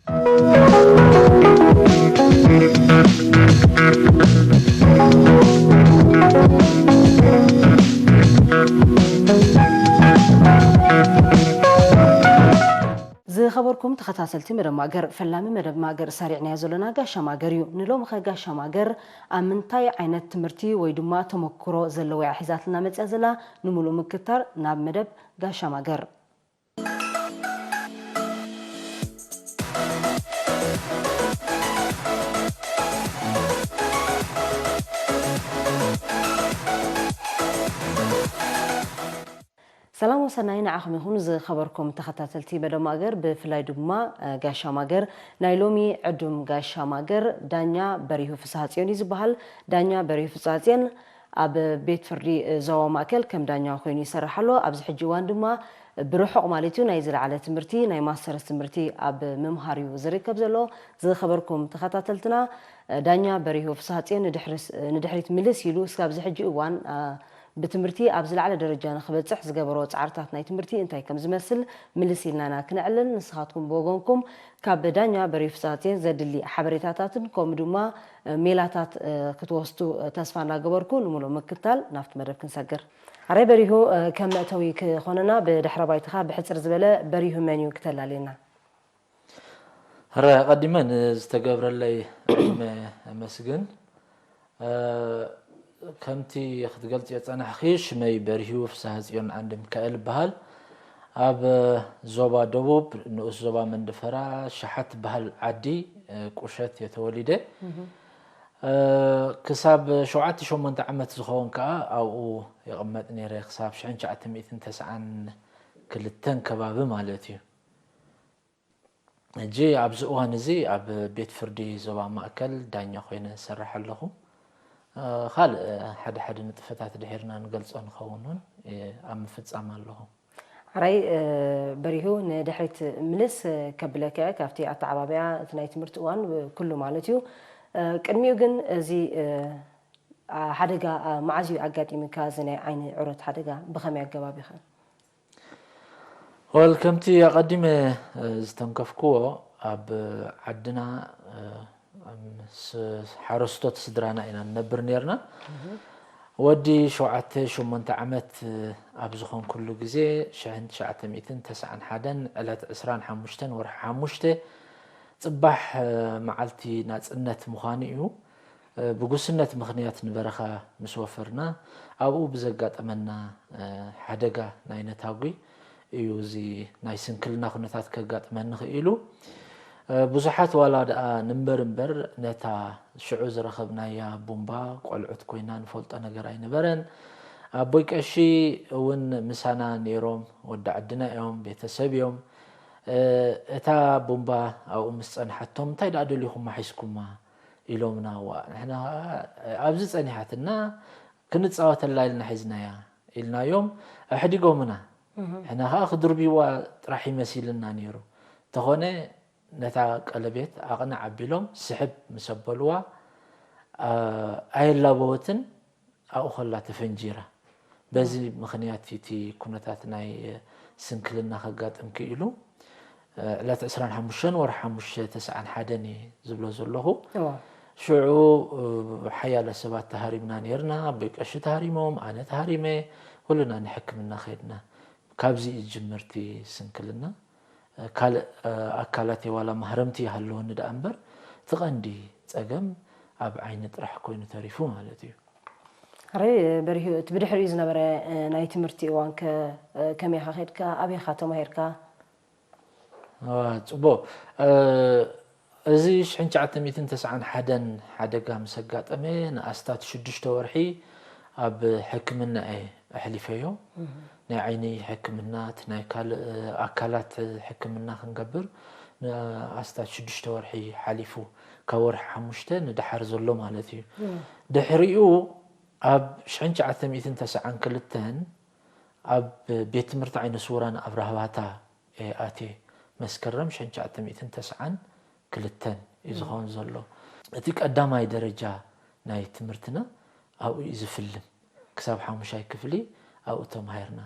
ዝኸበርኩም ተኸታተልቲ መደብ ማእገር፣ ፈላሚ መደብ ማእገር ሰሪዕናዮ ዘለና ጋሻ ማእገር እዩ። ንሎሚ ኸ ጋሻ ማእገር ኣብ ምንታይ ዓይነት ትምህርቲ ወይ ድማ ተመክሮ ዘለዎ እያ ሒዛትና መፅያ ዘላ? ንምሉእ ምክታር ናብ መደብ ጋሻ ማእገር። ሰላም ወሰናይ ንዓኹም ይኹን ዝኸበርኩም ተኸታተልቲ መደብ ማእገር፣ ብፍላይ ድማ ጋሻ ማእገር። ናይ ሎሚ ዕዱም ጋሻ ማእገር ዳኛ በሪሁ ፍስሃጽዮን እዩ ዝበሃል። ዳኛ በሪሁ ፍስሃጽዮን ኣብ ቤት ፍርዲ ዞባ ማእከል ከም ዳኛ ኮይኑ ይሰርሕ ኣሎ። ኣብዚ ሕጂ እዋን ድማ ብርሑቕ ማለት እዩ ናይ ዝለዓለ ትምህርቲ፣ ናይ ማስተርስ ትምህርቲ ኣብ ምምሃር እዩ ዝርከብ ዘሎ። ዝኸበርኩም ተኸታተልትና፣ ዳኛ በሪሁ ፍስሃጽዮን ንድሕርስ-፣ ንድሕሪት ምልስ ኢሉ እስካብ እዚ ሕጂ እዋን ብትምህርቲ ኣብ ዝለዓለ ደረጃ ንኽበጽሕ ዝገበሮ ጻዕርታት ናይ ትምህርቲ እንታይ ከም ዝመስል ምልስ ኢልና ኢና ክነዕልል። ንስኻትኩም ብወገንኩም ካብ ዳኛ በሪሁ ፍስሃጽዮን ዘድሊ ሓበሬታታትን ከምኡ ድማ ሜላታት ክትወስዱ ተስፋ እናገበርኩ ንምሉእ ምክታል ናብቲ መደብ ክንሰግር። ኣረ በሪሁ፣ ከም መእተዊ ክኾነና ብድሕረ ባይትኻ ብሕጽር ዝበለ በሪሁ መን እዩ ክተላልየና? ሕራይ ኣቐዲመ ንዝተገብረለይ ዕድመ ኣመስግን። ከምቲ ክትገልጽዮ ጸናሕኺ ሽመይ በርሂ ፍስሃጽዮን ዓንደሚካኤል እበሃል። ኣብ ዞባ ደቡብ ንኡስ ዞባ መንደፈራ ሸሓት ትበሃል ዓዲ ቁሸት እየ ተወሊደ። ክሳብ ሸውዓተ ሸሞንተ ዓመት ዝኸውን ከኣ ኣብኡ ይቕመጥ ነይረ፣ ክሳብ ሽሕን ትሽዓተ ሚእትን ተስዓን ክልተን ከባቢ ማለት እዩ። ሕጂ ኣብዚ እዋን እዚ ኣብ ቤት ፍርዲ ዞባ ማእከል ዳኛ ኮይነ እሰርሕ ኣለኹ። ካልእ ሓደ ሓደ ንጥፈታት ድሒርና ንገልጾ ንኸውን እውን ኣብ ምፍጻም ኣለኹ። ሕራይ በሪሁ ንድሕሪት ምልስ ከብለካ እየ ካብቲ ኣተዓባብያ እቲ ናይ ትምህርቲ እዋን ኩሉ ማለት እዩ። ቅድሚኡ ግን እዚ ሓደጋ መዓዝ እዩ ኣጋጢሙካ? እዚ ናይ ዓይኒ ዕሮት ሓደጋ ብኸመይ ኣገባብ ኢኸ? ወል ከምቲ ኣቐዲመ ዝተንከፍክዎ ኣብ ዓድና ምስ ሓረስቶት ስድራና ኢና ንነብር ነርና። ወዲ ሸውዓተ ሸሞንተ ዓመት ኣብ ዝኾንኩሉ ግዜ ሽሕን ትሽዓተ ሚእትን ተስዓን ሓደን ዕለት ዕስራን ሓሙሽተን ወርሒ ሓሙሽተ ጽባሕ መዓልቲ ናጽነት ምዃኑ እዩ። ብጉስነት ምኽንያት ንበረኻ ምስ ወፈርና ኣብኡ ብዘጋጠመና ሓደጋ ናይ ነታጒ እዩ እዚ ናይ ስንክልና ኩነታት ከጋጥመኒ ክኢሉ። ብዙሓት ዋላ ደኣ ንንበር እምበር ነታ ሽዑ ዝረኸብናያ ቡምባ ቆልዑት ኮይና ንፈልጦ ነገር ኣይነበረን። ኣቦይ ቀሺ እውን ምሳና ነይሮም፣ ወዲ ዓድና እዮም፣ ቤተሰብ እዮም። እታ ቡምባ ኣብኡ ምስ ጸንሓቶም እንታይ ደኣ ደሊኹማ ሒዝኩማ ኢሎምና። እዋ ንሕና ኸዓ ኣብዚ ጸኒሓትና ክንጻወተላ ኢልና ሒዝናያ ኢልናዮም፣ ኣሕዲጎምና። ንሕና ኸዓ ክድርብይዋ ጥራሕ ይመሲልና ነይሩ። እንተኾነ ነታ ቀለቤት ኣቕንዕ ኣቢሎም ስሕብ ምስ ኣበልዋ ኣየላበወትን ኣብኡ ከላ ተፈንጂራ። በዚ ምኽንያት እቲ ኩነታት ናይ ስንክልና ከጋጥም ክኢሉ። ዕለት ዕስራን ሓሙሽተን ወርሒ ሓሙሽተ ተስዓን ሓደን እየ ዝብሎ ዘለኹ። ሽዑ ሓያለ ሰባት ተሃሪምና ነርና። ኣቦይ ቀሺ ተሃሪሞም፣ ኣነ ተሃሪመ፣ ኩልና ንሕክምና ከድና። ካብዚ እዩ ዝጅምር እቲ ስንክልና። ካልእ ኣካላተይ ዋላ ማህረምቲ ይሃልወኒ ደኣ እምበር እቲ ቀንዲ ጸገም ኣብ ዓይኒ ጥራሕ ኮይኑ ተሪፉ ማለት እዩ። ሕራይ በርሂ፣ እቲ ብድሕሪኡ ዝነበረ ናይ ትምህርቲ እዋን ከ ከመይ ኢኻ ከድካ? ኣበይ ኢኻ ተማሂርካ? ጽቡቕ። እዚ ሽሕን ትሽዓተ ሚእትን ተስዓን ሓደን ሓደጋ ምስ ኣጋጠመ ንኣስታት ሽዱሽተ ወርሒ ኣብ ሕክምና እየ ኣሕሊፈዮ። ናይ ዓይኒ ሕክምና፣ እቲ ናይ ካልእ ኣካላት ሕክምና ክንገብር ንኣስታት ሽዱሽተ ወርሒ ሓሊፉ፣ ካብ ወርሒ ሓሙሽተ ንደሓር ዘሎ ማለት እዩ። ድሕሪኡ ኣብ ሽሕን ትሽዓተ ሚእትን ተስዓን ክልተን ኣብ ቤት ትምህርቲ ዓይነ ስውራን ኣብርሃ ባታ እየ ኣትየ። መስከረም ሽሕን ትሽዓተ ሚእትን ተስዓን ክልተን እዩ ዝኸውን ዘሎ። እቲ ቀዳማይ ደረጃ ናይ ትምህርትና ኣብኡ እዩ ዝፍልም። ክሳብ ሓሙሻይ ክፍሊ ኣብኡ ተማሂርና።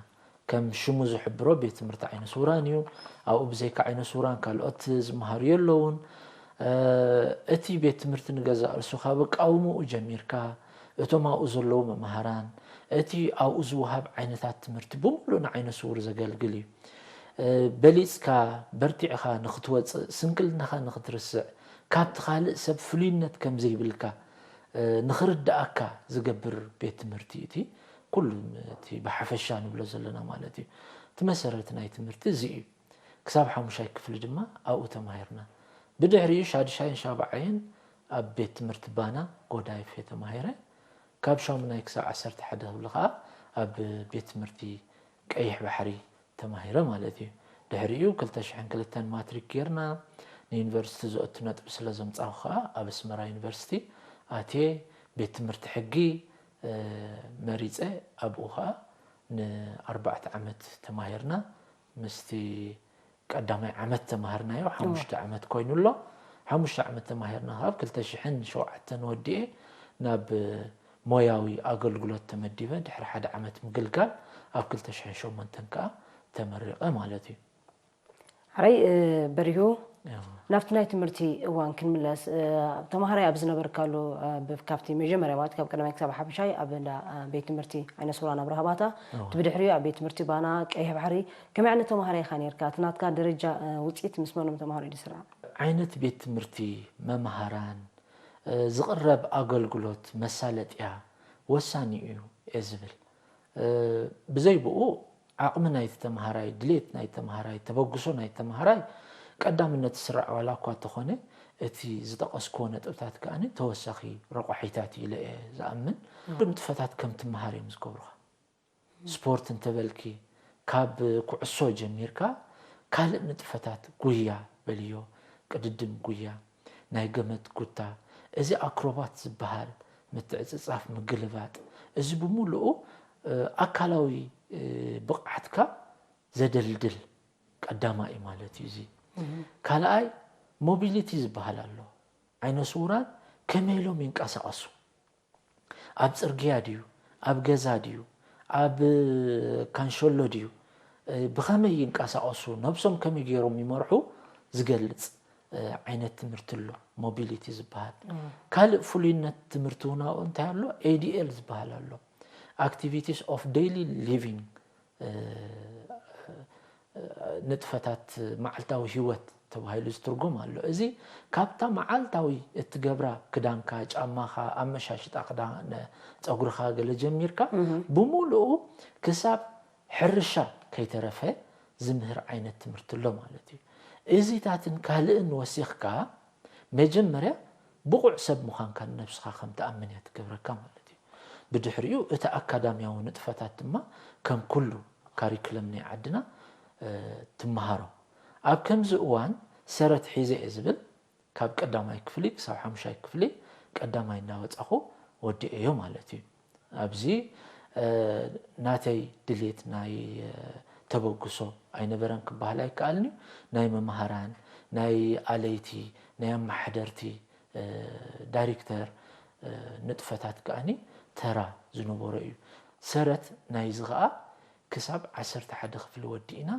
ከም ሽሙ ዝሕብሮ ቤት ትምህርቲ ዓይነ ስውራን እዩ። ኣብኡ ብዘይካ ዓይነ ስውራን ካልኦት ዝመሃሩ የለውን። እቲ ቤት ትምህርቲ ንገዛእ ርእሱ ካብ ኣቃውምኡ ጀሚርካ፣ እቶም ኣብኡ ዘለዉ መምሃራን፣ እቲ ኣብኡ ዝወሃብ ዓይነታት ትምህርቲ ብምሉእ ንዓይነ ስውር ዘገልግል እዩ። በሊጽካ፣ በርቲዕኻ ንኽትወጽእ፣ ስንክልናኻ ንኽትርስዕ፣ ካብቲ ካልእ ሰብ ፍሉይነት ከም ዘይብልካ ንኽርድኣካ ዝገብር ቤት ትምህርቲ እዩ እቲ ኩሉ እቲ ብሓፈሻ ንብሎ ዘለና ማለት እዩ። እቲ መሰረት ናይ ትምህርቲ እዚ እዩ። ክሳብ ሓሙሻይ ክፍሊ ድማ ኣብኡ ተማሂርና። ብድሕሪኡ ሻድሻይን ሻብዓይን ኣብ ቤት ትምህርቲ ባና ጎዳይፍ እየ ተማሂረ። ካብ ሻሙናይ ክሳብ ዓሰርተ ሓደ ክፍሊ ከዓ ኣብ ቤት ትምህርቲ ቀይሕ ባሕሪ ተማሂረ ማለት እዩ። ድሕሪኡ ክልተ ሽሕን ክልተን ማትሪክ ጌርና፣ ንዩኒቨርሲቲ ዘእቱ ነጥቢ ስለ ዘምጻኹ ከዓ ኣብ ኣስመራ ዩኒቨርሲቲ ኣትየ። ቤት ትምህርቲ ሕጊ መሪጸ፣ ኣብኡ ከዓ ንኣርባዕተ ዓመት ተማሂርና። ምስቲ ቀዳማይ ዓመት ተማሃርናዮ ሓሙሽተ ዓመት ኮይኑ ኣሎ። ሓሙሽተ ዓመት ተማሂርና ካብ ክልተ ሽሕን ሸውዓተን ወዲኤ ናብ ሞያዊ ኣገልግሎት ተመዲበ፣ ድሕሪ ሓደ ዓመት ምግልጋል ኣብ ክልተ ሽሕን ሸሞንተን ከዓ ተመሪቐ ማለት እዩ። ሕራይ በሪሁ፣ ናብቲ ናይ ትምህርቲ እዋን ክንምለስ። ተማሃራይ ኣብ ዝነበርካሉ፣ ካብቲ መጀመርያ ማለት ካብ ቀዳማይ ክሳብ ሓፈሻይ ኣብ እንዳ ቤት ትምህርቲ ዓይነ ስውራን ኣብርሃ ባታ፣ እቲ ብድሕሪኡ ኣብ ቤት ትምህርቲ ባና ቀይሕ ባሕሪ፣ ከመይ ዓይነት ተማሃራይ ኢኻ ነርካ? እቲ ናትካ ደረጃ ውፅኢት ምስ መኖም ተማሃሮ እዩ ዝስራዕ? ዓይነት ቤት ትምህርቲ፣ መምሃራን፣ ዝቕረብ ኣገልግሎት፣ መሳለጥያ ወሳኒ እዩ እየ ዝብል። ብዘይ ብኡ ዓቕሚ ናይቲ ተምሃራይ፣ ድሌት ናይቲ ተምሃራይ፣ ተበግሶ ናይቲ ተምሃራይ ቀዳምነት ዝስራዕ ዋላ እኳ እንተኾነ፣ እቲ ዝጠቐስክዎ ነጥብታት ከኣ ተወሳኺ ረቋሒታት ኢለ እየ ዝኣምን። ንጥፈታት ከም ትምሃር እዮም ዝገብሩኻ። ስፖርት እንተበልኪ፣ ካብ ኩዕሶ ጀሚርካ ካልእ ንጥፈታት፣ ጉያ በልዮ፣ ቅድድም ጉያ፣ ናይ ገመድ ጉታ፣ እዚ ኣክሮባት ዝበሃል፣ ምትዕጽጻፍ፣ ምግልባጥ፣ እዚ ብምሉኡ ኣካላዊ ብቕዓትካ ዘደልድል ቀዳማይ ማለት እዩ። እዚ ካልኣይ ሞቢሊቲ ዝበሃል ኣሎ። ዓይነ ስውራን ከመይ ኢሎም ይንቀሳቐሱ? ኣብ ጽርግያ ድዩ? ኣብ ገዛ ድዩ? ኣብ ካንሸሎ ድዩ? ብኸመይ ይንቀሳቐሱ? ነብሶም ከመይ ገይሮም ይመርሑ? ዝገልጽ ዓይነት ትምህርቲ ኣሎ፣ ሞቢሊቲ ዝበሃል። ካልእ ፍሉይነት ትምህርቲ እውን ኣብኡ እንታይ ኣሎ? ኤ ዲ ኤል ዝበሃል ኣሎ፣ ኣክቲቪቲስ ኦፍ ዴይሊ ሊቪንግ፣ ንጥፈታት መዓልታዊ ህይወት ተባሂሉ ዝትርጎም ኣሎ። እዚ ካብታ መዓልታዊ እትገብራ፣ ክዳንካ፣ ጫማኻ፣ ኣመሻሽጣ ክዳን፣ ጸጉርኻ ገለ ጀሚርካ ብምሉኡ ክሳብ ሕርሻ ከይተረፈ ዝምህር ዓይነት ትምህርቲ ኣሎ ማለት እዩ። እዚታትን ካልእን ወሲኽካ መጀመርያ ብቑዕ ሰብ ምዃንካ ንነብስኻ ከም ትኣምን እያ ትገብረካ ማለት እዩ። ብድሕሪኡ እቲ ኣካዳምያዊ ንጥፈታት ድማ ከም ኩሉ ካሪክለም ናይ ዓድና ትመሃሮ። ኣብ ከምዚ እዋን ሰረት ሒዘ እየ ዝብል፣ ካብ ቀዳማይ ክፍሊ ክሳብ ሓሙሻይ ክፍሊ ቀዳማይ እንዳወጻኹ ወዲኤዮ ማለት እዩ። ኣብዚ ናተይ ድሌት ናይ ተበግሶ ኣይነበረን ክበሃል ኣይከኣልን እዩ። ናይ መምሃራን፣ ናይ ኣለይቲ፣ ናይ ኣመሓደርቲ፣ ዳይሬክተር ንጥፈታት ከኣኒ ተራ ዝነበሮ እዩ። ሰረት ናይዚ ኸኣ ክሳብ ዓሰርተ ሓደ ክፍሊ ወዲእና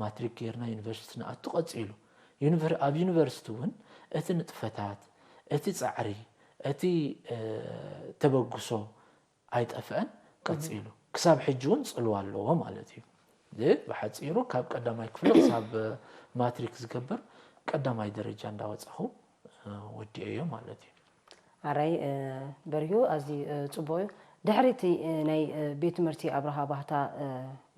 ማትሪክ ጌርና ዩኒቨርሲቲ ንኣቱ ቀጺሉ። ኣብ ዩኒቨርሲቲ እውን እቲ ንጥፈታት፣ እቲ ጻዕሪ፣ እቲ ተበግሶ ኣይጠፍአን፣ ቀጺሉ። ክሳብ ሕጂ እውን ጽልዋ ኣለዎ ማለት እዩ። ብሓጺሩ ካብ ቀዳማይ ክፍሊ ክሳብ ማትሪክ ዝገብር ቀዳማይ ደረጃ እንዳወጻኹ ወዲኤዮ ማለት እዩ። ኣራይ በርሂ፣ ኣዝዩ ጽቡቕ እዩ። ድሕሪ እቲ ናይ ቤት ትምህርቲ ኣብርሃ ባህታ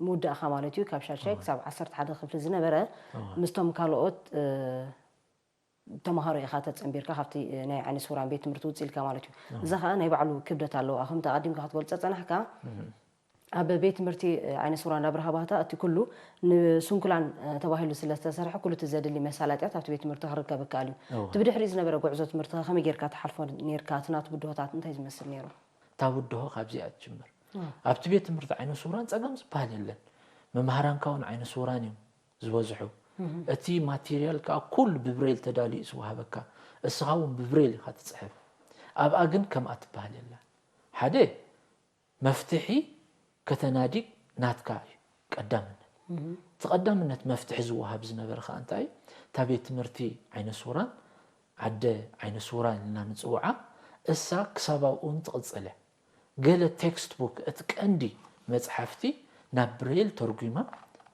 ምውዳእኻ ማለት እዩ፣ ካብ ሻድሻይ ክሳብ ዓሰርተ ሓደ ክፍሊ ዝነበረ ምስቶም ካልኦት ተምሃሮ ኢኻ ተጸንቢርካ ካብቲ ናይ ዓይነ ስውራን ቤት ትምህርቲ ውጽእ ኢልካ ማለት እዩ። እዚ ኸኣ ናይ ባዕሉ ክብደት ኣለዎ። ከምቲ ኣቐዲምካ ክትገልጾ ጸናሕካ፣ ኣብ ቤት ትምህርቲ ዓይነ ስውራን እንዳብርሃ ባህታ እቲ ኩሉ ንስንኩላን ተባሂሉ ስለ ዝተሰርሐ ኩሉ እቲ ዘድሊ መሳለጥያት ኣብቲ ቤት ትምህርቲ ክርከብ ይከኣል እዩ። እቲ ብድሕሪኡ ዝነበረ ጉዕዞ ትምህርቲ ከመይ ጌርካ ትሓልፎ ኔርካ? እቲ ናቱ ብድሆታት እንታይ ዝመስል ነይሩ? እታ ብድሆ ካብዚኣ ትጅምር። ኣብቲ ቤት ትምህርቲ ዓይነ ስውራን ጸገም ዝበሃል የለን። መምሃራንካ እውን ዓይነ ስውራን እዮም ዝበዝሑ። እቲ ማቴርያል ከዓ ኩሉ ብብሬል ተዳልዩ እዩ ዝወሃበካ። እስኻ እውን ብብሬል ኢኻ ትጽሕፍ። ኣብኣ ግን ከምኣ ትበሃል የላን። ሓደ መፍትሒ ከተናዲ ናትካ እዩ። ቀዳምነት እቲ ቀዳምነት መፍትሒ ዝወሃብ ዝነበረ ከዓ እንታይ እዩ? እታ ቤት ትምህርቲ ዓይነ ስውራን ዓደ ዓይነ ስውራን ኢልና ንፅውዓ እሳ ክሳብ ኣብኡ ትቕፅል እያ። ገለ ቴክስት ቡክ እቲ ቀንዲ መፅሓፍቲ ናብ ብሬል ተርጉማ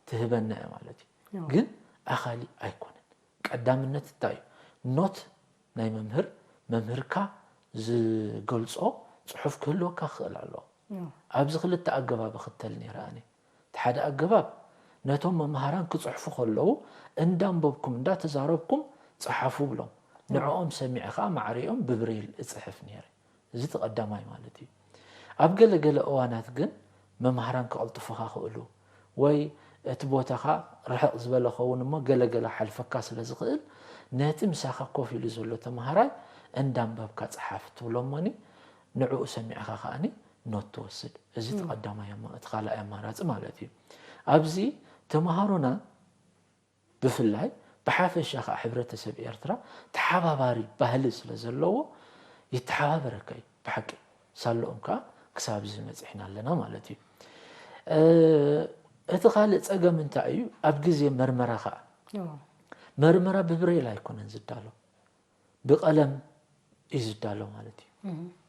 ትህበና እያ ማለት እዩ። ግን ኣኻሊ ኣይኮነን። ቀዳምነት እንታይ እዩ? ኖት ናይ መምህር መምህርካ ዝገልፆ ፅሑፍ ክህልወካ ክኽእል ኣለዎ። ኣብዚ ክልተ ኣገባብ እኽተል ነይረ ኣነ። እቲ ሓደ ኣገባብ ነቶም መምሃራን ክፅሕፉ ከለዉ እንዳንበብኩም እንዳተዛረብኩም ፀሓፉ ብሎም ንዕኦም ሰሚዐ ከዓ ማዕሪኦም ብብሬል እፅሕፍ ነይረ። እዚ እቲ ቀዳማይ ማለት እዩ። ኣብ ገለ ገለ እዋናት ግን መምሃራን ክቕልጥፉኻ ክእሉ ወይ እቲ ቦታኻ ርሕቕ ዝበለ ኸውን እሞ ገለ ገለ ሓልፈካ ስለ ዝኽእል ነቲ ምሳኻ ኮፍ ኢሉ ዘሎ ተምሃራይ እንዳንበብካ ፀሓፍ ትብሎ እሞኒ ንዕኡ ሰሚዕኻ ከዓኒ ኖት ትወስድ። እዚ እቲ ቀዳማይ ኣማ- እቲ ካልኣይ ኣማራፂ ማለት እዩ። ኣብዚ ተምሃሮና ብፍላይ ብሓፈሻ ከዓ ሕብረተሰብ ኤርትራ ተሓባባሪ ባህሊ ስለ ዘለዎ ይተሓባበረካ እዩ ብሓቂ። ሳለኦም ከዓ ክሳብ እዚ መፅሕና ኣለና ማለት እዩ። እቲ ካልእ ፀገም እንታይ እዩ? ኣብ ግዜ መርመራ ከዓ መርመራ ብብሬል ኣይኮነን ዝዳሎ፣ ብቐለም እዩ ዝዳሎ ማለት እዩ።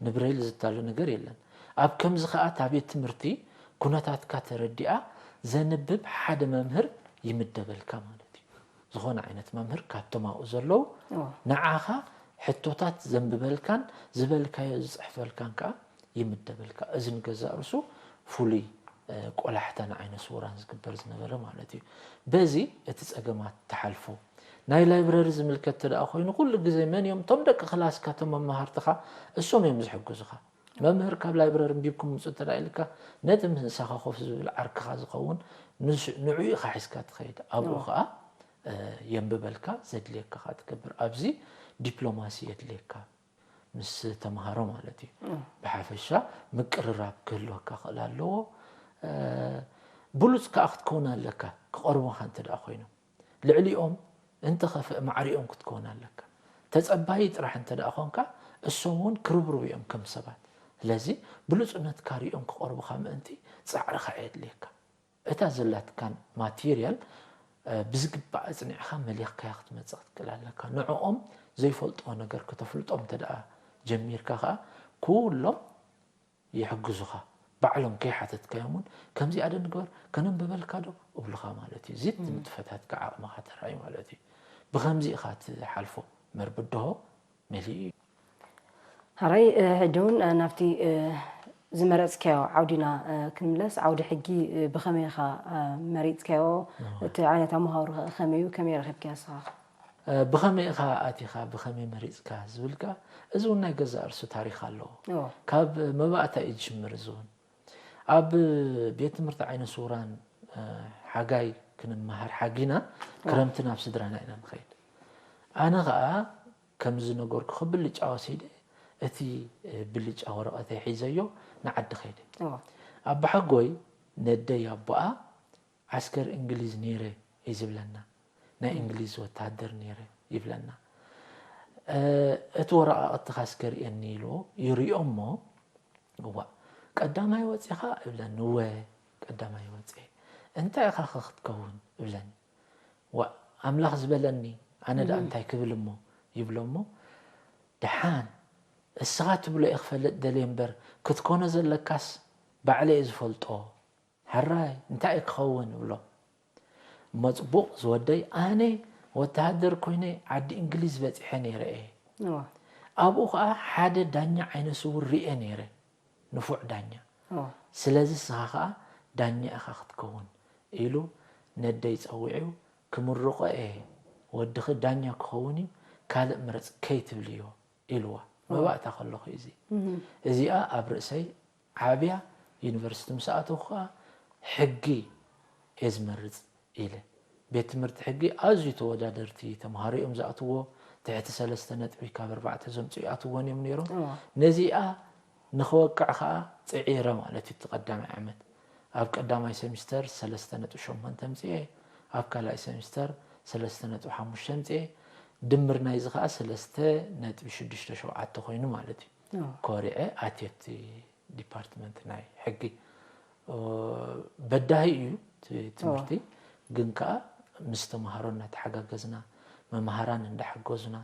ንብሬል ዝዳሎ ነገር የለን። ኣብ ከምዚ ከዓ እታ ቤት ትምህርቲ ኩነታትካ ተረዲኣ ዘንብብ ሓደ መምህር ይምደበልካ ማለት እዩ። ዝኾነ ዓይነት መምህር ካብቶም ኣብኡ ዘለዉ ንዓኻ ሕቶታት ዘንብበልካን ዝበልካዮ ዝፅሕፈልካን ከዓ ይምደበልካ። እዚ ንገዛእ ርእሱ ፍሉይ ቆላሕታ ንዓይነ ስውራን ዝግበር ዝነበረ ማለት እዩ። በዚ እቲ ፀገማት ትሓልፎ። ናይ ላይብረሪ ዝምልከት ተደኣ ኮይኑ ኩሉ ግዜ መን እዮም እቶም ደቂ ክላስካ እቶም መማሃርትኻ እሶም እዮም ዝሕግዙኻ። መምህር ካብ ላይብረሪ እንቢብኩም ምፁ እንተ ኢልካ ነቲ ምሳኻ ኮፍ ዝብል ዓርክኻ ዝኸውን ንሱ- ንዕኡ ኢኻ ሒዝካ ትኸይድ። ኣብኡ ከዓ የንብበልካ ዘድልየካ ከዓ ትገብር። ኣብዚ ዲፕሎማሲ የድልየካ። ምስ ተምሃሮ ማለት እዩ። ብሓፈሻ ምቅርራብ ክህልወካ ክእል ኣለዎ። ብሉፅ ከዓ ክትከውን ኣለካ ክቐርቡኻ እንተ ደኣ ኮይኖም። ልዕሊኦም እንተኸፍእ ማዕሪኦም ክትከውን ኣለካ። ተፀባይ ጥራሕ እንተ ደኣ ኮንካ እሶም እውን ክርብርቡ እዮም ከም ሰባት። ስለዚ ብሉፅነትካ ሪኦም ክቐርቡኻ ምእንቲ ፃዕርኻ የድልየካ። እታ ዘላትካን ማቴርያል ብዝግባእ ኣፅኒዕኻ መሊኽካያ ክትመፅእ ክትክእል ኣለካ። ንዕኦም ዘይፈልጥዎ ነገር ክተፍልጦም እንተ ደኣ ጀሚርካ ከዓ ኩሎም ይሕግዙኻ። ባዕሎም ከይሓተትካዮም እውን ከምዚኣ ዶ ንግበር ከነንብበልካ ዶ እብሉኻ ማለት እዩ። እዚ እቲ ንጥፈታትካ ዓቕምኻ ተራእዩ ማለት እዩ። ብኸምዚ ኢኻ ትሓልፎ። መርብድሆ መሊኡ እዩ። ሕራይ ሕጂ እውን ናብቲ ዝመረፅካዮ ዓውዲና ክንምለስ። ዓውዲ ሕጊ ብኸመይ ኢኻ መሪፅካዮ? እቲ ዓይነት ኣመሃውርኸ ከመይ እዩ? ከመይ ረኺብካዮ ንስኻ? ብኸመይ ኢኻ ኣቲኻ ብኸመይ መሪፅካ ዝብል ከኣ እዚ እውን ናይ ገዛእ ርእሱ ታሪኽ ኣለዎ። ካብ መባእታ እዩ ዝጅምር። እዚ እውን ኣብ ቤት ትምህርቲ ዓይነ ስውራን ሓጋይ ክንመሃር ሓጊና ክረምቲ ናብ ስድራና ኢና ንኸይድ። ኣነ ኸኣ ከም ዝነገርኩኺ ብልጫ ወሲደ እቲ ብልጫ ወረቐተይ ሒዘዮ ንዓዲ ከይደ። ኣባሓጎይ ነደይ ኣቦኣ ዓስከር እንግሊዝ ነይረ እዩ ዝብለና። ናይ እንግሊዝ ወተሃደር ነይረ ይብለና። እቲ ወረቓቕትኻ እስከ ርእየኒ ኢልዎ ይሪኦ እሞ እዋእ ቀዳማይ ወፂኻ እብለኒ። እወ ቀዳማይ ወፅየ። እንታይ ኢኻ ኸ ክትከውን እብለኒ። ዋእ ኣምላኽ ዝበለኒ ኣነ ደኣ እንታይ ክብል እሞ ይብሎ እሞ ደሓን እስኻ ትብሎ እየ ክፈልጥ ደልየ እምበር ክትኮኖ ዘለካስ ባዕለይ እየ ዝፈልጦ። ሕራይ እንታይ እየ ክኸውን እብሎ። እሞ ፅቡቕ ዝወደይ ኣነ ወተሃደር ኮይነ ዓዲ እንግሊዝ በፂሐ ነይረ እየ። ኣብኡ ከዓ ሓደ ዳኛ ዓይነ ስውር ሪኤ ነይረ። ንፉዕ ዳኛ። ስለዚ እስኻ ከዓ ዳኛ ኢኻ ክትከውን ኢሉ ነደይ ፀዊዑ ክምርቖ እየ። ወድኺ ዳኛ ክኸውን እዩ ካልእ ምረፅ ከይትብልዮ ኢልዋ። መባእታ ከለኹ እዚ እዚኣ ኣብ ርእሰይ ዓብያ ዩኒቨርሲቲ ምስ ኣተኹ ከዓ ሕጊ እየ ዝመርፅ ኢለ። ቤት ትምህርቲ ሕጊ ኣዝዩ ተወዳደርቲ ተምሃሮ እዮም ዝኣትዎ። ትሕቲ ሰለስተ ነጥቢ ካብ ኣርባዕተ ዘምፅኡ ይኣትዎን እዮም ነይሮም። ነዚኣ ንኽወቅዕ ከዓ ፅዒረ ማለት እዩ። እቲ ቀዳማይ ዓመት ኣብ ቀዳማይ ሰሚስተር ሰለስተ ነጥቢ ሸሞንተ ኣምፅኤ፣ ኣብ ካልኣይ ሰሚስተር ሰለስተ ነጥቢ ሓሙሽተ ኣምፅኤ፣ ድምር ናይዚ ከዓ ሰለስተ ነጥቢ ሽዱሽተ ሸውዓተ ኮይኑ ማለት እዩ። ኮሪዐ ኣትየ ኣብቲ ዲፓርትመንት ናይ ሕጊ። በዳሂ እዩ ትምህርቲ ግን ከዓ ምስ ተምሃሮ እናተሓጋገዝና፣ መምሃራን እንዳሓገዙና፣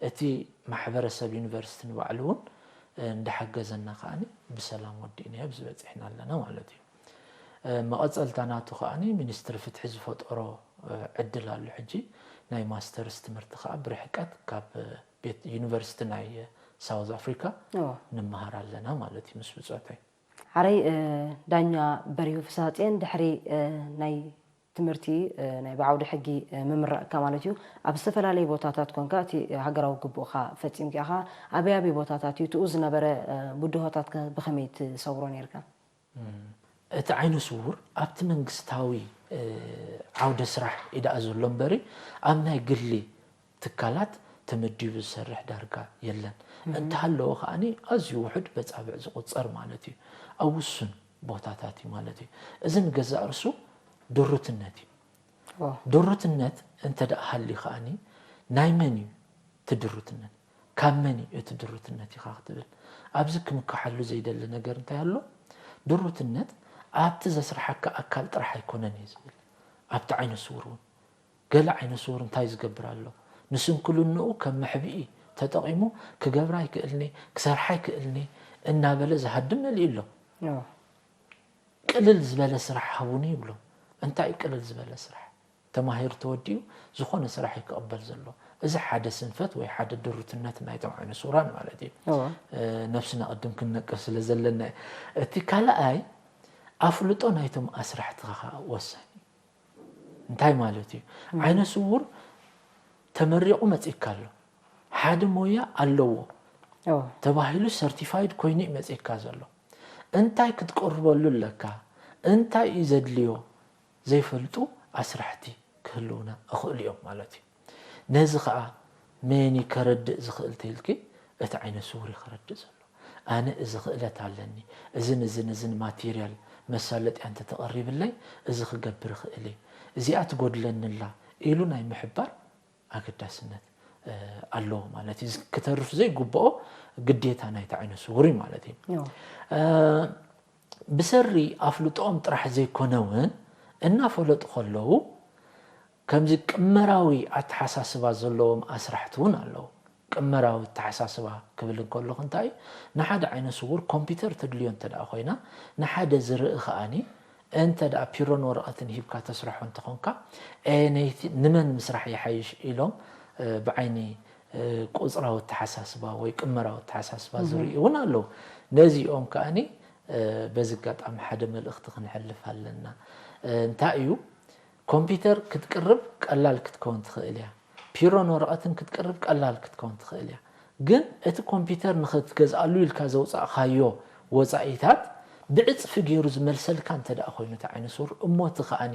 እቲ ማሕበረሰብ ዩኒቨርሲቲ ንባዕሉ እውን እንዳሓገዘና ከዓኒ ብሰላም ወዲእናዮ ኣብዚ በፂሕና ኣለና ማለት እዩ። መቐፀልታ ናቱ ከዓኒ ሚኒስትሪ ፍትሒ ዝፈጠሮ ዕድል ኣሎ። ሕጂ ናይ ማስተርስ ትምህርቲ ከዓ ብርሕቀት ካብ ቤት ዩኒቨርሲቲ ናይ ሳውዝ ኣፍሪካ ንምሃር ኣለና ማለት እዩ ምስ ብፆተይ። ሓረይ ዳኛ በሪሁ ፍስሃፅየን ድሕሪ ናይ ትምህርቲ ናይ ብዓውዲ ሕጊ ምምራቕካ ማለት እዩ ኣብ ዝተፈላለዩ ቦታታት ኮንካ እቲ ሃገራዊ ግቡእካ ፈፂምካ ኢኻ። ኣበይ ኣበይ ቦታታት እዩ ትኡ ዝነበረ ብድሆታት ከ ብኸመይ ትሰውሮ ነርካ? እቲ ዓይነ ስውር ኣብቲ መንግስታዊ ዓውደ ስራሕ እዩ ደኣ ዘሎ እምበሪ ኣብ ናይ ግሊ ትካላት ተመዲቡ ዝሰርሕ ዳርጋ የለን። እንተሃለወ ከዓኒ ኣዝዩ ውሑድ በጻብዕ ዝቑጸር ማለት እዩ። ኣብ ውሱን ቦታታት እዩ ማለት እዩ። እዚ ንገዛእ ርሱ ድሩትነት እዩ። ድሩትነት እንተ ደኣ ሃልዩ ከዓኒ ናይ መን እዩ እቲ ድሩትነት? ካብ መን እዩ እቲ ድሩትነት ኢኻ ክትብል ኣብዚ ክምክሓሉ ዘይደሊ ነገር እንታይ ኣሎ? ድሩትነት ኣብቲ ዘስርሓካ ኣካል ጥራሕ ኣይኮነን እዩ ዝብል። ኣብቲ ዓይነ ስውር እውን ገለ ዓይነ ስውር እንታይ ዝገብር ኣሎ? ንስንክልንኡ ከም መሕብኢ ተጠቒሙ ክገብራ ኣይክእልኒ፣ ክሰርሓ ኣይክእልኒ እናበለ ዝሃድም መሊኡ ኣሎ። ቅልል ዝበለ ስራሕ ሃቡኒ ይብሎም። እንታይ እዩ ቅልል ዝበለ ስራሕ? ተማሂሩ ተወዲኡ ዝኾነ ስራሕ እዩ ክቕበል ዘሎ። እዚ ሓደ ስንፈት ወይ ሓደ ድሩትነት ናይቶም ዓይነ ስውራን ማለት እዩ። ነብስና ቅድም ክንነቅፍ ስለ ዘለና እዩ። እቲ ካልኣይ ኣፍልጦ ናይቶም ኣስራሕትኻ ከዓ ወሳኝ እዩ። እንታይ ማለት እዩ? ዓይነ ስውር ተመሪቑ መፂእካ ኣሎ። ሓደ ሞያ ኣለዎ ተባሂሉ ሰርቲፋይድ ኮይኑ እዩ መፂእካ ዘሎ። እንታይ ክትቅርበሉ ኣለካ? እንታይ እዩ ዘድልዮ? ዘይፈልጡ ኣስራሕቲ ክህልውና እኽእሉ እዮም ማለት እዩ። ነዚ ከዓ መን እዩ ከረድእ ዝኽእል ተይልኪ እቲ ዓይነ ስውር እዩ ከረድእ ዘሎ። ኣነ እዚ ክእለት ኣለኒ፣ እዝን እዝን እዝን ማቴርያል መሳለጥያ እንተተቐሪብለይ እዚ ክገብር እኽእል እየ፣ እዚኣ ትጎድለኒ ኣላ ኢሉ ናይ ምሕባር ኣገዳስነት ኣለዎ ማለት እዩ። ክተርፍ ዘይግብኦ ግዴታ ናይቲ ዓይነ ስውር እዩ ማለት እዩ። ብሰሪ ኣፍልጦኦም ጥራሕ ዘይኮነ እውን እናፈለጡ ከለዉ ከምዚ ቅመራዊ ኣተሓሳስባ ዘለዎም ኣስራሕቲ እውን ኣለዉ። ቅመራዊ ኣተሓሳስባ ክብል እንከለኹ እንታይ እዩ? ንሓደ ዓይነ ስውር ኮምፒውተር ተድልዮ እንተ ደኣ ኮይና ንሓደ ዝርኢ ከኣኒ እንተ ደኣ ፒሮን ወረቐትን ሂብካ ተስርሖ እንተኾንካ፣ ኣየነይቲ ንመን ምስራሕ ይሓይሽ ኢሎም ብዓይኒ ቁፅራዊ ኣተሓሳስባ ወይ ቅመራዊ ኣተሓሳስባ ዝርእዩ እውን ኣለዉ። ነዚኦም ከኣኒ በዚ ኣጋጣሚ ሓደ መልእኽቲ ክንሕልፍ ኣለና። እንታይ እዩ? ኮምፒውተር ክትቅርብ ቀላል ክትከውን ትኽእል እያ። ፒሮን ወረቐትን ክትቅርብ ቀላል ክትከውን ትኽእል እያ። ግን እቲ ኮምፒውተር ንኽትገዝኣሉ ኢልካ ዘውፃእኻዮ ወፃኢታት ብዕፅፊ ገይሩ ዝመልሰልካ እንተ ደኣ ኮይኑ እቲ ዓይነ ስውር እሞ እቲ ከኣኒ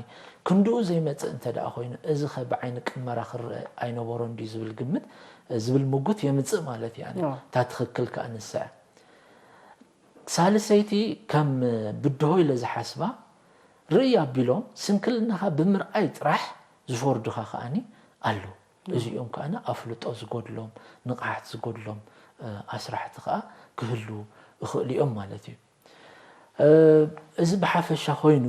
ክንድኡ ዘይመፅእ እንተ ደኣ ኮይኑ እዚ ኸ ብዓይኒ ቅመራ ክረአ ኣይነበሮን ድዩ ዝብል ግምት ዝብል ምጉት የምፅእ ማለት እያ። እታ ትኽክል ከኣ ንሳ እያ። ሳልሰይቲ ከም ብድሆ ኢለ ዝሓስባ ርእይ ኣቢሎም ስንክልናኻ ብምርኣይ ጥራሕ ዝፈርዱኻ ከኣኒ ኣለዉ። እዚኦም ከኣ ኣፍልጦ ዝጎድሎም ንቕሓት ዝጎድሎም ኣስራሕቲ ከኣ ክህልዉ ይኽእሉ እዮም ማለት እዩ። እዚ ብሓፈሻ ኮይኑ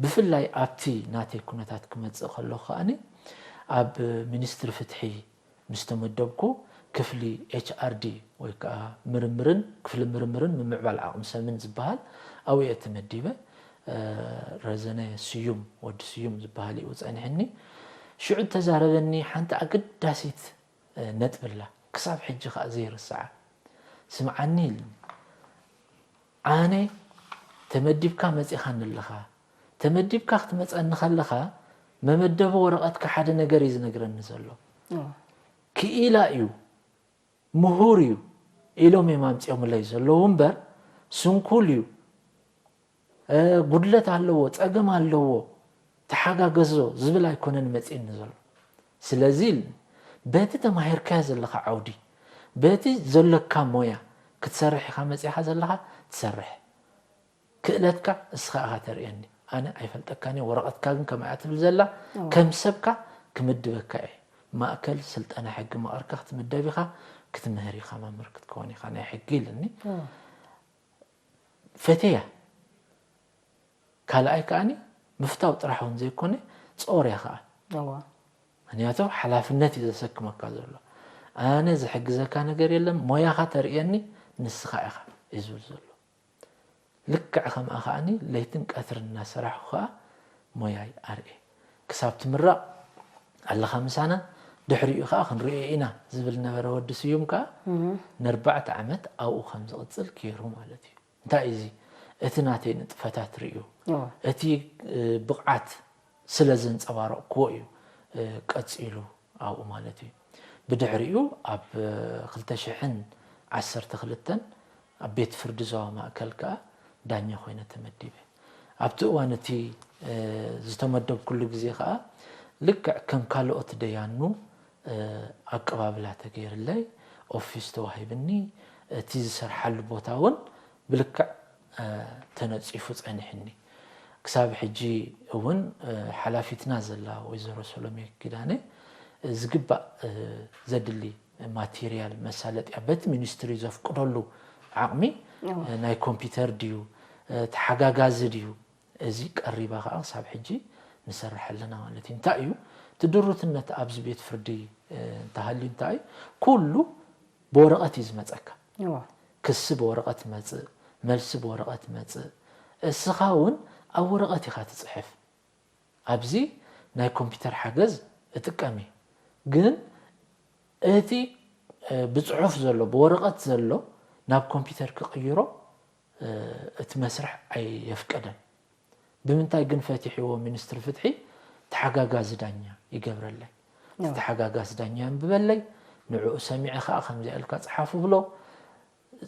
ብፍላይ ኣብቲ ናተይ ኩነታት ክመጽእ ከለኹ ከኣ ኣብ ሚኒስትሪ ፍትሒ ምስ ተመደብኩ ክፍሊ ኤች ኣር ዲ ወይ ከዓ ምርምርን ክፍሊ ምርምርን ምምዕባል ዓቕሚ ሰብን ዝበሃል ኣብኡ እየ ተመዲበ። ረዘነ ስዩም ወዲ ስዩም ዝበሃል እዩ ጸኒሕኒ። ሽዑ ተዛረበኒ ሓንቲ ኣገዳሲት ነጥቢ ኣላ ክሳብ ሕጂ ከዓ ዘይርስዓ። ስምዓኒ ኢልኒ። ኣነ ተመዲብካ መፂኻኒ ኣለኻ። ተመዲብካ ክትመፀኒ ከለኻ መመደቢ ወረቐትካ ሓደ ነገር እዩ ዝነግረኒ ዘሎ። ክኢላ እዩ፣ ምሁር እዩ ኢሎም እዮም ኣምፂኦምለይ ዘለዉ እምበር ስንኩል እዩ፣ ጉድለት ኣለዎ፣ ፀገም ኣለዎ፣ ተሓጋገዞ ዝብል ኣይኮነን መፂእኒ ዘሎ። ስለዚ በቲ ተማሂርካዮ ዘለኻ ዓውዲ፣ በቲ ዘለካ ሞያ ክትሰርሕ ኢኻ መፂኻ ዘለኻ ትሰርሕ። ክእለትካ እስኻ ኢኻ ተርእየኒ። ኣነ ኣይፈልጠካን እየ፣ ወረቐትካ ግን ከምኣ እያ ትብል ዘላ። ከም ሰብካ ክምድበካ እየ። ማእከል ስልጠና ሕጊ መቐርካ ክትምደብ ኢኻ፣ ክትምህር ኢኻ፣ መምህር ክትከውን ኢኻ ናይ ሕጊ ኢልኒ። ፈቴያ። ካልኣይ ከኣኒ ምፍታው ጥራሕ እውን ዘይኮነ ጾር እያ ከዓ። ምክንያቱ ሓላፍነት እዩ ዘሰክመካ ዘሎ። ኣነ ዝሕግዘካ ነገር የለን፣ ሞያኻ ተርእየኒ ንስኻ ኢኻ እዩ ዝብል ዘሎ። ልክዕ ከምኣ ከዓኒ ለይትን ቀትርን እናሰራሕኩ ከዓ ሞያይ ኣርእየ። ክሳብ ትምረቕ ኣለኻ ምሳና፣ ድሕሪኡ ከዓ ክንርእዮ ኢና ዝብል ነበረ ወዲ ስዩም ከዓ ንኣርባዕተ ዓመት ኣብኡ ከም ዝቕፅል ገይሩ ማለት እዩ። እንታይ እዩ እዚ? እቲ ናተይ ንጥፈታት ርእዩ፣ እቲ ብቕዓት ስለ ዘንጸባረቕክዎ እዩ ቀጺሉ ኣብኡ ማለት እዩ። ብድሕሪኡ ኣብ ክልተ ሽሕን ዓሰርተ ክልተን ኣብ ቤት ፍርዲ ዞባ ማእከል ከኣ ዳኛ ኮይነ ተመዲበ። ኣብቲ እዋን እቲ ዝተመደብኩሉ ግዜ ከኣ ልክዕ ከም ካልኦት ደያኑ ኣቀባብላ ተገይርለይ፣ ኦፊስ ተዋሂብኒ፣ እቲ ዝሰርሓሉ ቦታ እውን ብልክዕ ተነጺፉ ጸኒሕኒ። ክሳብ ሕጂ እውን ሓላፊትና ዘላ ወይዘሮ ሰሎሜ ኪዳነ ዝግባእ ዘድሊ ማቴርያል መሳለጥያ በቲ ሚኒስትሪ ዘፍቅደሉ ዓቕሚ ናይ ኮምፒውተር ድዩ ተሓጋጋዚ ድዩ እዚ ቀሪባ ከዓ ክሳብ ሕጂ ንሰርሕ ኣለና ማለት እዩ። እንታይ እዩ እቲ ድሩትነት ኣብዚ ቤት ፍርዲ እንተሃልዩ እንታይ እዩ ኩሉ ብወረቐት እዩ ዝመፀካ። ክሲ ብወረቐት መፅእ፣ መልሲ ብወረቐት መፅእ። እስኻ እውን ኣብ ወረቐት ኢኻ ትፅሕፍ። ኣብዚ ናይ ኮምፒውተር ሓገዝ እጥቀም እየ። ግን እቲ ብፅሑፍ ዘሎ ብወረቐት ዘሎ ናብ ኮምፒውተር ክቕይሮ እቲ መስርሕ ኣየፍቀደን። ብምንታይ ግን ፈቲሕዎ ሚኒስትሪ ፍትሒ? ተሓጋጋዚ ዳኛ ይገብረለይ። እቲ ተሓጋጋዚ ዳኛ የንብበለይ፣ ንዕኡ ሰሚዐ ከዓ ከምዚኣ ኢልካ ፀሓፉ ብሎ፣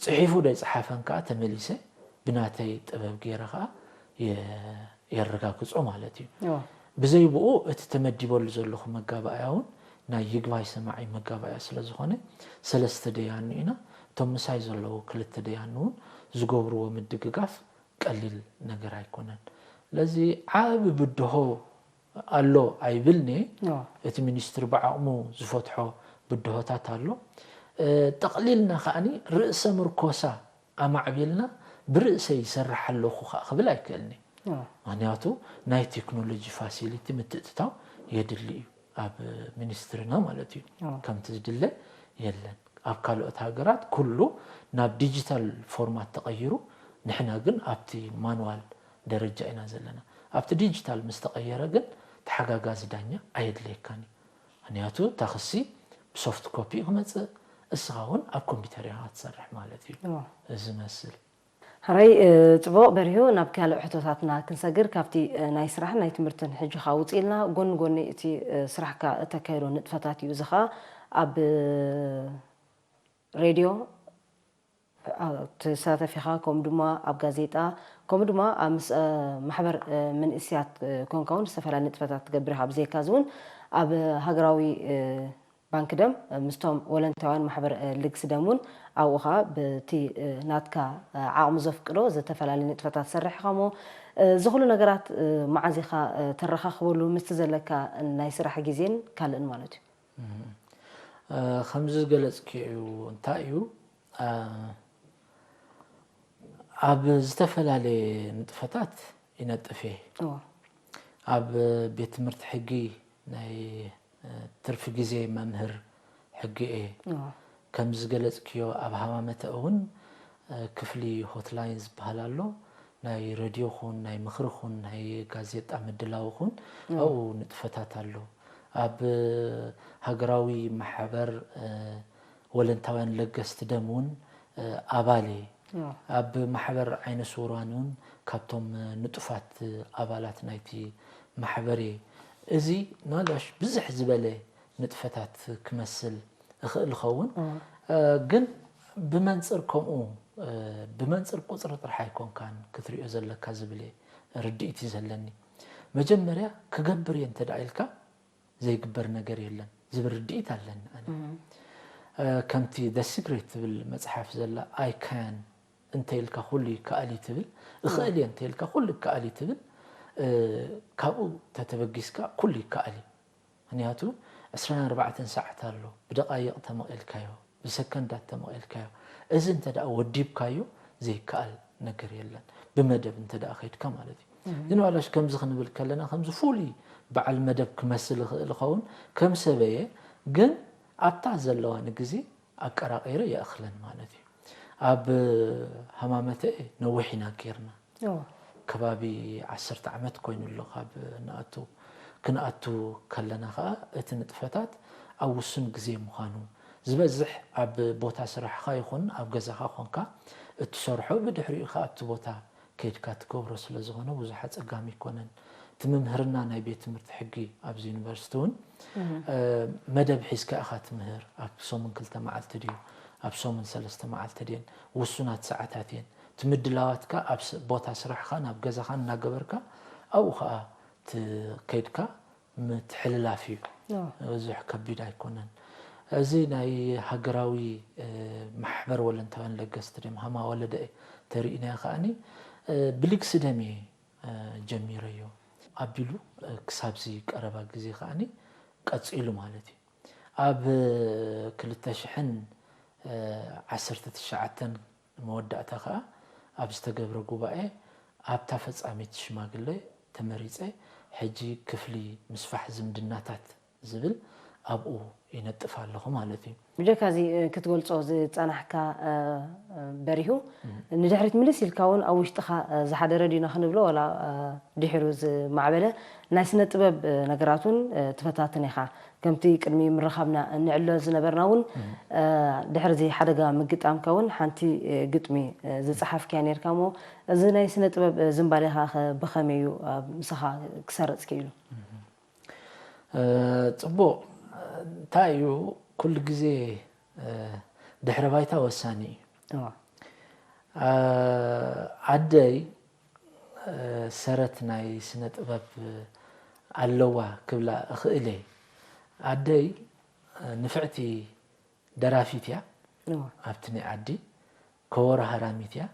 ፅሒፉ ዘይፀሓፈን ከዓ ተመሊሰ ብናተይ ጥበብ ገይረ ከዓ የረጋግፆ ማለት እዩ። ብዘይ ብኡ እቲ ተመዲበሉ ዘለኹ መጋባእያ እውን ናይ ይግባይ ሰማዒ መጋባእያ ስለ ዝኾነ ሰለስተ ደያኑ ኢና። እቶም ምሳይ ዘለዉ ክልተ ደያኑ እውን ዝገብርዎ ምድግጋፍ ቀሊል ነገር ኣይኮነን። ስለዚ ዓቢ ብድሆ ኣሎ ኣይብልኒ። እቲ ሚኒስትሪ ብዓቕሙ ዝፈትሖ ብድሆታት ኣሎ። ጠቕሊልና ከዓኒ ርእሰ ምርኮሳ ኣማዕቢልና ብርእሰይ ይሰርሕ ኣለኹ ከዓ ክብል ኣይክእልኒ። ምክንያቱ ናይ ቴክኖሎጂ ፋሲሊቲ ምትእትታው የድሊ እዩ ኣብ ሚኒስትርና ማለት እዩ። ከምቲ ዝድለ የለን። ኣብ ካልኦት ሃገራት ኩሉ ናብ ዲጂታል ፎርማት ተቐይሩ፣ ንሕና ግን ኣብቲ ማንዋል ደረጃ ኢና ዘለና። ኣብቲ ዲጂታል ምስ ተቐየረ ግን ተሓጋጋዚ ዳኛ ኣየድልየካን እዩ። ምክንያቱ እታ ክሲ ብሶፍት ኮፒ ክመፅእ፣ እስኻ እውን ኣብ ኮምፒውተር ኢኻ ትሰርሕ ማለት እዩ። እዚ መስል ሕራይ ጽቡቕ በሪሁ። ናብ ካልእ ሕቶታትና ክንሰግር፣ ካብቲ ናይ ስራሕን ናይ ትምህርትን ሕጂ ኸኣ ውጽእ ኢልና፣ ጎኒ ጎኒ እቲ ስራሕካ እተካይዶ ንጥፈታት እዩ። እዚ ኸኣ ኣብ ሬድዮ ትሳተፍ ኢኻ፣ ከምኡ ድማ ኣብ ጋዜጣ፣ ከምኡ ድማ ኣብ ምስ ማሕበር መንእስያት ኮንካ እውን ዝተፈላለዩ ንጥፈታት ትገብር ኢኻ። ብዘይካ እዚ እውን ኣብ ሃገራዊ ባንክ ደም ምስቶም ወለንታውያን ማሕበር ልግሲ ደም እውን ኣብኡ ኸዓ ብቲ ናትካ ዓቕሚ ዘፍቅዶ ዝተፈላለዩ ንጥፈታት ትሰርሕ ኢኻ እሞ፣ እዚ ኩሉ ነገራት መዓዝ ኢኻ ተረኻኽበሉ ምስቲ ዘለካ ናይ ስራሕ ግዜን ካልእን ማለት እዩ? ከምዚ ዝገለፅክዮ እዩ። እንታይ እዩ ኣብ ዝተፈላለየ ንጥፈታት ይነጥፍ እየ። ኣብ ቤት ትምህርቲ ሕጊ ናይ ትርፊ ግዜ መምህር ሕጊ እየ። ከምዚ ዝገለፅክዮ ኣብ ሃማመተ እውን ክፍሊ ሆትላይን ዝበሃል ኣሎ። ናይ ረድዮ ኹን ናይ ምኽሪ ኹን ናይ ጋዜጣ ምድላው ኹን ኣብኡ ንጥፈታት ኣሎ። ኣብ ሃገራዊ ማሕበር ወለንታውያን ለገስቲ ደም እውን ኣባል እየ። ኣብ ማሕበር ዓይነ ስውራን እውን ካብቶም ንጡፋት ኣባላት ናይቲ ማሕበር እየ። እዚ ናጋሽ ብዝሕ ዝበለ ንጥፈታት ክመስል እኽእል ኸውን፣ ግን ብመንፅር ከምኡ ብመንፅር ቁፅሪ ጥራሕ ኣይኮንካን ክትሪኦ ዘለካ ዝብል ርድኢት እዩ ዘለኒ። መጀመርያ ክገብር እየ እንተ ኢልካ ዘይግበር ነገር የለን ዝብል ርድኢት ኣለኒ ኣነ። ከምቲ The Secret ትብል መፅሓፍ ዘላ I can እንተ ኢልካ ኩሉ ይከኣል እዩ ትብል፣ እኽእል እየ እንተ ኢልካ ኩሉ ይከኣል እዩ ትብል፣ ካብኡ ተተበጊስካ ኩሉ ይከኣል እዩ። ምክንያቱ ዕስራን ኣርባዕተን ሰዓት ኣሎ፣ ብደቓይቕ ተመቒልካዮ፣ ብሰከንዳት ተመቒልካዮ። እዚ እንተ ደኣ ወዲብካዮ ዘይከኣል ነገር የለን፣ ብመደብ እንተ ደኣ ከይድካ ማለት እዩ። ግን ዋላሽ ከምዚ ክንብል ከለና ከምዚ ፍሉይ በዓል መደብ ክመስል ይኽእል ይኸውን ከም ሰበየ ግን ኣብታ ዘለዋኒ ግዜ ኣቀራቒረ የእኽለን ማለት እዩ። ኣብ ሃማመተ ነዊሕ ኢና ጌርና። ከባቢ ዓሰርተ ዓመት ኮይኑ ኣሎ ካብ ንኣቱ። ክንኣቱ ከለና ከዓ እቲ ንጥፈታት ኣብ ውሱን ግዜ ምዃኑ ዝበዝሕ ኣብ ቦታ ስራሕኻ ይኹን ኣብ ገዛኻ ኮንካ እትሰርሖ ብድሕሪኡ ከዓ ኣብቲ ቦታ ከይድካ ትገብሮ ስለ ዝኾነ ብዙሕ ኣጸጋሚ ኣይኮነን። እቲ ምምህርና ናይ ቤት ትምህርቲ ሕጊ ኣብዚ ዩኒቨርሲቲ እውን መደብ ሒዝካ ኢኻ ትምህር። ኣብ ሰሙን ክልተ መዓልቲ ድዩ ኣብ ሰሙን ሰለስተ መዓልቲ ድየን ውሱናት ሰዓታት እየን። እቲ ምድላዋትካ ኣብ ቦታ ስራሕኻን ኣብ ገዛኻን እናገበርካ ኣብኡ ከዓ ከይድካ ምትሕልላፍ እዩ። ብዙሕ ከቢድ ኣይኮነን። እዚ ናይ ሃገራዊ ማሕበር ወለንታውያን ለገስቲ ደም ሃማ ወለደ ተርእናዮ ከዓኒ ብሊግ ስደም እየ ጀሚረዮ ኣቢሉ ክሳብዚ ቀረባ ግዜ ከዓኒ ቀፂሉ ማለት እዩ። ኣብ ክልተ ሽሕን ዓሰርተ ትሽዓተን መወዳእታ ከዓ ኣብ ዝተገብረ ጉባኤ ኣብታ ፈጻሚት ሽማግለ ተመሪጸ ሕጂ ክፍሊ ምስፋሕ ዝምድናታት ዝብል ኣብኡ ይነጥፍ ኣለኹ ማለት እዩ። ብጀካ እዚ ክትገልጾ ዝጸናሕካ በሪሁ ንድሕሪት ምልስ ኢልካ እውን ኣብ ውሽጥኻ ዝሓደረ ድዩና ክንብሎ ዋላ ድሕሩ ዝማዕበለ ናይ ስነ ጥበብ ነገራት እውን ትፈታትን ኢኻ። ከምቲ ቅድሚ ምርኻብና እንዕሎ ዝነበርና እውን ድሕሪ እዚ ሓደጋ ምግጣምካ እውን ሓንቲ ግጥሚ ዝፀሓፍክያ ነርካ እሞ እዚ ናይ ስነ ጥበብ ዝንባሌኻ ብኸመይ እዩ ምሳኻ ክሰርፅ ክኢሉ? ፅቡቕ። እንታይ እዩ ኩሉ ግዜ ድሕረ ባይታ ወሳኒ እዩ። ኣደይ ሰረት ናይ ስነ ጥበብ ኣለዋ ክብላ እኽእል እየ። ኣደይ ንፍዕቲ ደራፊት እያ ኣብቲ ናይ ዓዲ፣ ከበሮ ሃራሚት እያ።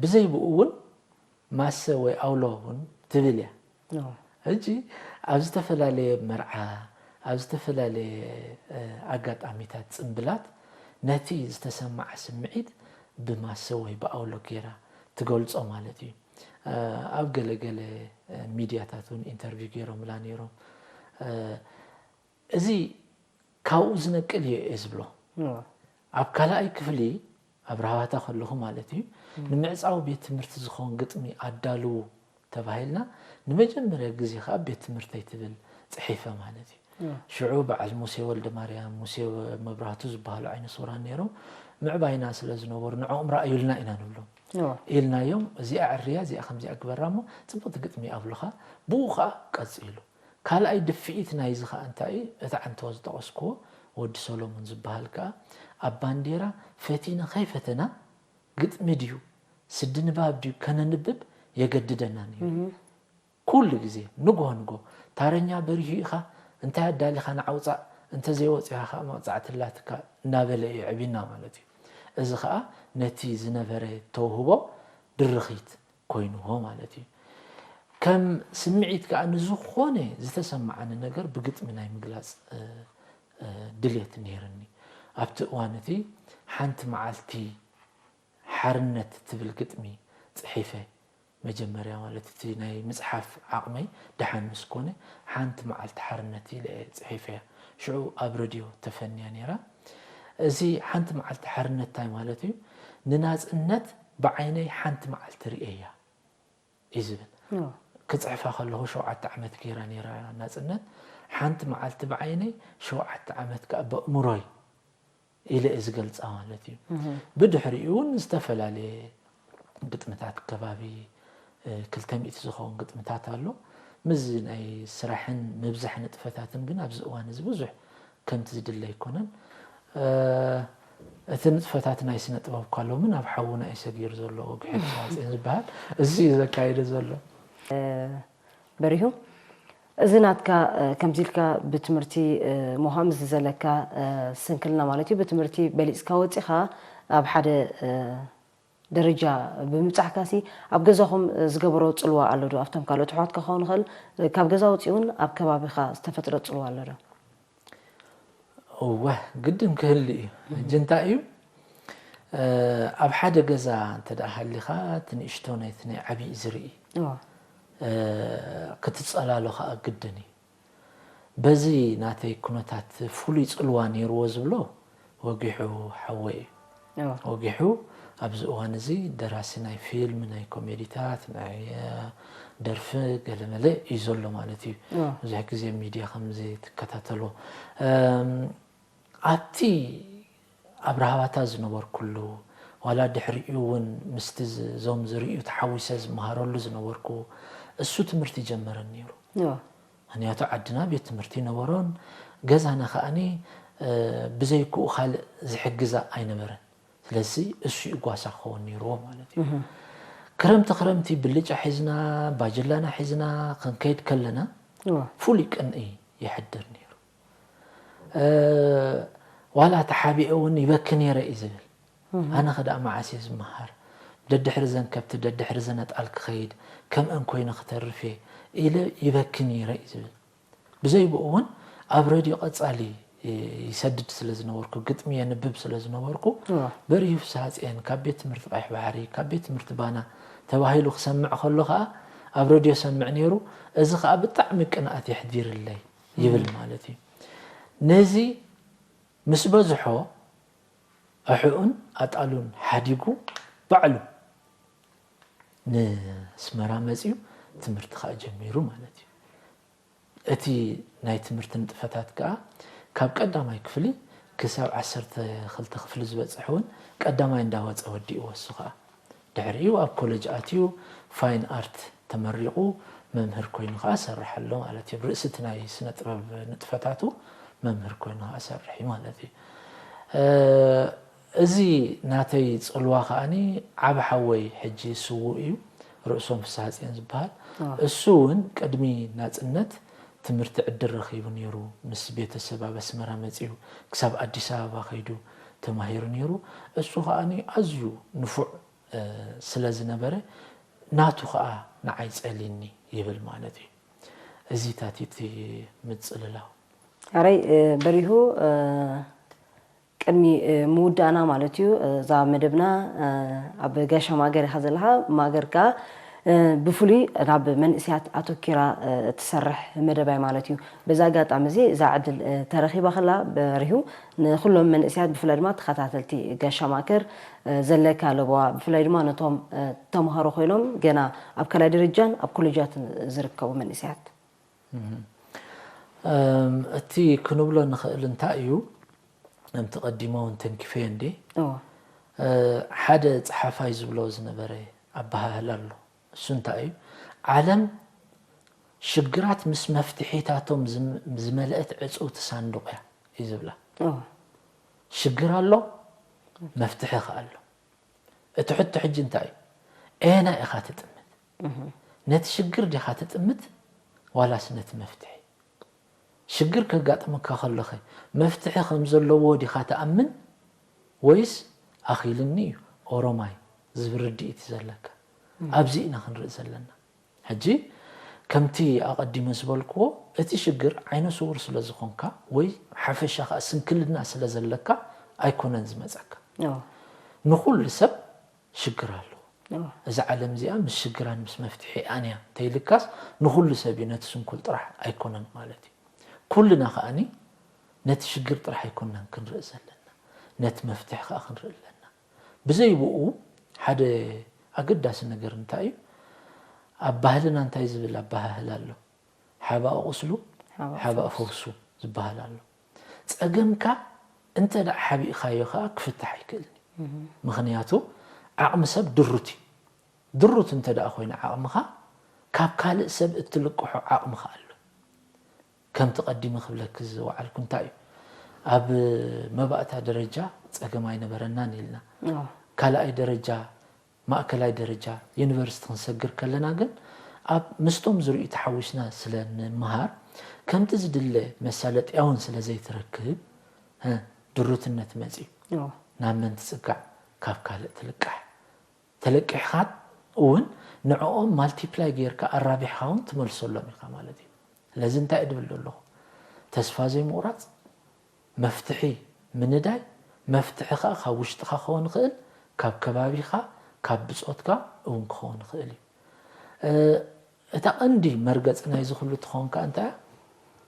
ብዘይ ብኡ እውን ማሰ ወይ ኣውሎ እውን ትብል እያ። ሕጂ ኣብ ዝተፈላለየ መርዓ፣ ኣብ ዝተፈላለየ ኣጋጣሚታት፣ ጽምብላት ነቲ ዝተሰምዓ ስምዒት ብማሰ ወይ ብኣውሎ ገይራ ትገልጾ ማለት እዩ። ኣብ ገለ ገለ ሚድያታት እውን ኢንተርቪው ገይሮምላ ነይሮም። እዚ ካብኡ ዝነቅል እየ እየ ዝብሎ። ኣብ ካልኣይ ክፍሊ ኣብ ራህዋታ ከለኹ ማለት እዩ ንምዕፃዊ ቤት ትምህርቲ ዝኸውን ግጥሚ ኣዳልዉ ተባሂልና ንመጀመርያ ግዜ ከዓ ቤት ትምህርተይ ትብል ፅሒፈ ማለት እዩ። ሽዑ በዓል ሙሴ ወልደ ማርያም፣ ሙሴ መብራህቱ ዝበሃሉ ዓይነ ስውራን ነይሮም። ምዕባይና ስለ ዝነበሩ ንዕኦም ረኣዩልና ኢና ንብሎም። ኢልናዮም እዚኣ ዕርያ እዚኣ ከምዚኣ ግበራ እሞ ፅብቕቲ ግጥሚ ኣብሉኻ ብኡ ከዓ ቀፂሉ። ካልኣይ ድፍኢት ናይዚ ኸኣ እንታይ እዩ? እቲ ዓንተቦ ዝጠቐስክዎ ወዲ ሰሎሞን ዝበሃል ከኣ ኣብ ባንዴራ ፈቲና ከይፈተና ግጥሚ ድዩ ስዲ ንባብ ድዩ ከነንብብ የገድደና ነይሩ። ኩሉ ግዜ ንግሆ ንግሆ ታረኛ በሪሁ ኢኻ እንታይ ኣዳሊኻ ንዓ ውጻእ እንተዘይወጺኻ ከኣ መቕጻዕቲ ኣላትካ እናበለ እዩ ኣዕብዩና ማለት እዩ። እዚ ኸኣ ነቲ ዝነበረ ተውህቦ ድርኺት ኮይንዎ ማለት እዩ። ከም ስምዒት ከኣ ንዝኾነ ዝተሰምዓኒ ነገር ብግጥሚ ናይ ምግላጽ ድልየት ነይርኒ። ኣብቲ እዋን እቲ ሓንቲ መዓልቲ ሓርነት ትብል ግጥሚ ጽሒፈ። መጀመርያ ማለት እቲ ናይ ምጽሓፍ ዓቕመይ ደሓን ምስ ኮነ ሓንቲ መዓልቲ ሓርነት ኢለ እየ ጽሒፈያ። ሽዑ ኣብ ረድዮ ተፈንያ ነይራ። እዚ ሓንቲ መዓልቲ ሓርነት እንታይ ማለት እዩ? ንናጽነት ብዓይነይ ሓንቲ መዓልቲ ርእየያ እዩ ዝብል። ክጽሕፋ ከለኹ ሸውዓተ ዓመት ገይራ ነይራ ናጽነት። ሓንቲ መዓልቲ ብዓይነይ ሸውዓተ ዓመት ከኣ በእምሮይ ኢለ እየ ዝገልጻ ማለት እዩ። ብድሕሪኡ እውን ዝተፈላለየ ግጥምታት ከባቢ ክልተ ሚእቲ ዝኸውን ግጥምታት ኣሎ። ምስዚ ናይ ስራሕን ምብዛሕ ንጥፈታትን ግን ኣብዚ እዋን እዚ ብዙሕ ከምቲ ዝድለ ኣይኮነን። እቲ ንጥፈታት ናይ ስነ ጥበብ እኳ ሎሚ ናብ ሓውና እዩ ሰጊሩ ዘሎ፣ ወግሐ ተዋፅኦን ዝበሃል እሱ እዩ ዘካይዶ ዘሎ። በሪሁ፣ እዚ ናትካ ከምዚ ኢልካ ብትምህርቲ ምዃም እዚ ዘለካ ስንክልና ማለት እዩ፣ ብትምህርቲ በሊፅካ ወፂኻ ኣብ ሓደ ደረጃ ብምብፃሕካሲ ኣብ ገዛኹም ዝገበሮ ፅልዋ ኣሎ ዶ? ኣብቶም ካልኦት ኣሕዋትካ ክኸውን ይኽእል፣ ካብ ገዛ ውፅእ እውን ኣብ ከባቢኻ ዝተፈጥረ ፅልዋ ኣሎ ዶ? እወ ግድን ክህሉ እዩ። ሕጂ እንታይ እዩ ኣብ ሓደ ገዛ እንተ ደኣ ሃሊኻ እቲ ንእሽቶ ነቲ ናይ ዓብዪ ዝርኢ ክትጸላሎ ከዓ ግድን እዩ። በዚ ናተይ ኩነታት ፍሉይ ጽልዋ ነይርዎ ዝብሎ ወጊሑ ሓወይ እዩ። ወጊሑ ኣብዚ እዋን እዚ ደራሲ ናይ ፊልም፣ ናይ ኮሜዲታት፣ ናይ ደርፊ ገለመለ እዩ ዘሎ ማለት እዩ። ብዙሕ ግዜ ሚድያ ከምዚ ትከታተሎ ኣብቲ ኣብ ረሃባታ ዝነበርኩሉ ዋላ ድሕሪኡ እውን ምስቲ እዞም ዝርእዩ ተሓዊሰ ዝመሃረሉ ዝነበርኩ እሱ ትምህርቲ ይጀመረኒ ነይሩ። ምክንያቱ ዓድና ቤት ትምህርቲ ይነበሮን ገዛና ከዓኒ ብዘይክኡ ካልእ ዝሕግዛ ኣይነበረን። ስለዚ እሱ እዩ ጓሳ ክኸውን ነይርዎ ማለት እዩ። ክረምቲ ክረምቲ ብልጫ ሒዝና ባጀላና ሒዝና ክንከይድ ከለና ፍሉይ ቅንኢ ይሕድር ነይሩ። ዋላ ተሓቢኤ እውን ይበኪ ነይረ እዩ ዝብል። ኣነ ኸ ደኣ መዓስ እየ ዝመሃር? ደድሕሪ ዘን ከብቲ ደድሕሪ ዘን ኣጣል ክኸይድ ከምአን ኮይነ ክተርፍ እየ ኢለ ይበኪ ነይረ እዩ ዝብል። ብዘይ ብኡ እውን ኣብ ሬድዮ ቀጻሊ ይሰድድ ስለ ዝነበርኩ ግጥሚ የንብብ ስለ ዝነበርኩ በሪሁ ፍስሃጽየን ካብ ቤት ትምህርቲ ቀይሕ ባሕሪ ካብ ቤት ትምህርቲ ባና ተባሂሉ ክሰምዕ ከሎ ከዓ ኣብ ሬድዮ ሰምዕ ነይሩ። እዚ ከዓ ብጣዕሚ ቅንኣት የሕዲርለይ ይብል ማለት እዩ። ነዚ ምስ በዝሖ ኣሕኡን ኣጣሉን ሓዲጉ ባዕሉ ንስመራ መፅዩ ትምህርቲ ከዓ ጀሚሩ ማለት እዩ። እቲ ናይ ትምህርቲ ንጥፈታት ከዓ ካብ ቀዳማይ ክፍሊ ክሳብ ዓሰርተ ክልተ ክፍሊ ዝበፅሕ እውን ቀዳማይ እንዳወፀ ወዲእዎ እሱ ከዓ ድሕሪኡ ኣብ ኮሌጅ ኣትዩ ፋይን ኣርት ተመሪቑ መምህር ኮይኑ ከዓ ሰርሕ ኣሎ ማለት እዩ። ርእሲ እቲ ናይ ስነ ጥበብ ንጥፈታቱ መምህር ኮይኑ ከዓ ሰርሕ እዩ ማለት እዩ። እዚ ናተይ ፅልዋ ከዓኒ ዓብ ሓወይ ሕጂ ስዉእ እዩ። ርእሶም ፍስሃፅዮን ዝበሃል እሱ እውን ቅድሚ ናፅነት ትምህርቲ ዕድል ረኺቡ ነይሩ። ምስ ቤተሰብ ኣብ ኣስመራ መፂኡ ክሳብ ኣዲስ ኣበባ ከይዱ ተማሂሩ ነይሩ። እሱ ከዓኒ ኣዝዩ ንፉዕ ስለ ዝነበረ ናቱ ከዓ ንዓይ ፀሊኒ ይብል ማለት እዩ። እዚታት እቲ ምፅልላው። ኣረይ በሪሁ ቅድሚ ምውዳእና ማለት እዩ እዛ መደብና ኣብ ጋሻ ማገር ኢኻ ዘለኻ ማገር ከኣ ብፍሉይ ናብ መንእስያት ኣተኪራ እትሰርሕ መደብ እያ ማለት እዩ። በዚ ኣጋጣሚ እዚ እዛ ዕድል ተረኺባ ከላ በሪሁ ንኹሎም መንእስያት ብፍላይ ድማ ተኸታተልቲ ጋሻ ማእከር ዘለካ ለበዋ ብፍላይ ድማ ነቶም ተምሃሮ ኮይኖም ገና ኣብ ካልኣይ ደረጃን ኣብ ኮሌጃትን ዝርከቡ መንእስያት። እቲ ክንብሎ ንኽእል እንታይ እዩ? ከምቲ ቀዲመ እውን ተንኪፈዮ እንዴ ሓደ ፀሓፋይ ዝብሎ ዝነበረ ኣበሃህላ ኣሎ። እሱ እንታይ እዩ? ዓለም ሽግራት ምስ መፍትሒታቶም ዝመልአት ዕፅውቲ ሳንዱቕ እያ እዩ ዝብላ። ሽግር ኣሎ፣ መፍትሒ ከ ኣሎ። እቲ ሕቶ ሕጂ እንታይ እዩ? ኣየናይ ኢኻ ትጥምት? ነቲ ሽግር ዲኻ ትጥምት ዋላስ ነቲ መፍትሒ? ሽግር ከጋጥመካ ከሎኸ መፍትሒ ከም ዘለዎ ዲኻ ትኣምን ወይስ ኣኺልኒ እዩ ኦሮማይ ዝብል ርድኢት እዩ ዘለካ? ኣብዚ ኢና ክንርኢ ዘለና። ሕጂ ከምቲ ኣቐዲመ ዝበልክዎ እቲ ሽግር ዓይነ ስውር ስለ ዝኾንካ ወይ ሓፈሻ ከዓ ስንክልና ስለ ዘለካ ኣይኮነን ዝመፀካ። ንኹሉ ሰብ ሽግር ኣለዎ። እዛ ዓለም እዚኣ ምስ ሽግራን ምስ መፍትሒኣን እያ እንተይልካስ ንኹሉ ሰብ እዩ ነቲ ስንኩል ጥራሕ ኣይኮነን ማለት እዩ። ኩልና ከዓኒ ነቲ ሽግር ጥራሕ ኣይኮንናን ክንርኢ ዘለና ነቲ መፍትሒ ከዓ ክንርኢ ኣለና። ብዘይ ብኡ ሓደ ኣገዳሲ ነገር እንታይ እዩ? ኣብ ባህልና እንታይ ዝብል ኣበሃህላ ኣሎ? ሓባእ ቁስሉ ሓባእ ፈውሱ ዝበሃል ኣሎ። ፀገምካ እንተ ደኣ ሓቢእኻዮ ከዓ ክፍታሕ ኣይክእልን እዩ። ምኽንያቱ ዓቕሚ ሰብ ድሩት እዩ። ድሩት እንተ ደኣ ኮይኑ ዓቕምኻ ካብ ካልእ ሰብ እትልቅሖ ዓቕምኻ ኣሎ። ከምቲ ቀዲመ ክብለኪ ዝወዓልኩ እንታይ እዩ ኣብ መባእታ ደረጃ ፀገም ኣይነበረናን ኢልና ካልኣይ ደረጃ ማእከላይ ደረጃ ዩኒቨርሲቲ ክንሰግር ከለና ግን ኣብ ምስቶም ዝርእዩ ተሓዊስና ስለ ንምሃር ከምቲ ዝድለ መሳለጥያ እውን ስለ ዘይትረክብ ድሩትነት መፅዩ ናብ መን ትፅጋዕ ካብ ካልእ ትልቃሕ ተለቂሕኻ እውን ንዕኦም ማልቲፕላይ ጌርካ ኣራቢሕኻ እውን ትመልሰሎም ኢኻ ማለት እዩ። ስለዚ እንታይ ድብል ዘለኹ ተስፋ ዘይምቑራፅ መፍትሒ ምንዳይ መፍትሒ ከዓ ካብ ውሽጥኻ ክኸውን ይኽእል ካብ ከባቢኻ ካብ ብፆትካ እውን ክኸውን ይኽእል እዩ። እታ ቀንዲ መርገፂ ናይዚ ኩሉ ትኸውን ከኣ እንታይ እያ?